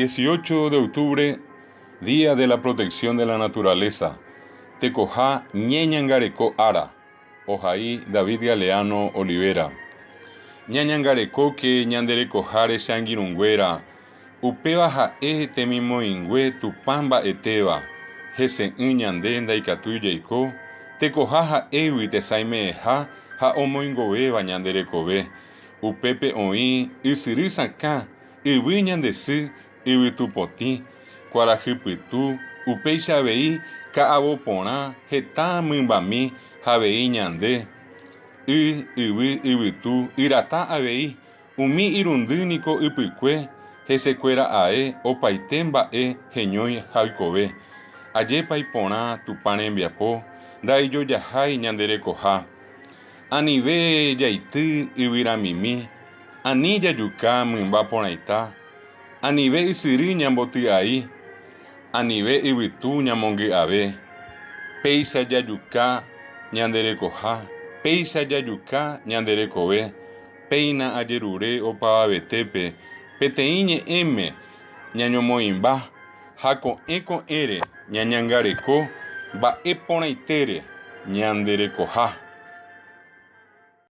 18 de octubre, Día de la Protección de la Naturaleza, Tekoha Ñeñangareko Ára, ohai David Galeano Olivera. Ñañangarekóke ñande rekoháre che angirũnguéra, upéva ha'e temimoĩngue Tupã mba'etéva, hese'ỹ ñande ndaikatúi jaiko, tekoha ha'égui tesãime'ẽha ha omoingovéva ñande rekove. Upépe oĩ ysyry sakã, yvy ñande sy, yvytu potĩ, kuarahy pytu, upéicha avei ka'avo porã, heta mymbami ha avei ñande, y, yvy, yvytu, yrata avei, umi irundy niko ypykue, hesekuéra ae opaite mba'e heñói ha oikove. Ajépa iporã Tupã rembiapo, ndaijojahái ñande rekoha. Anive jaity yvyramimi, ani jajuka mymba porãita, anive ysyry ñamboty'ai, anive yvytu ñamongy'ave. Péicha jajuka ñande rekoha, péicha jajuka ñande rekove, péina ajerure opavavetépe peteĩ ñe'ẽme ñañomoĩmba ha ko'ẽ ko'ẽre ñañangareko mba'e porãitére ñande rekoha.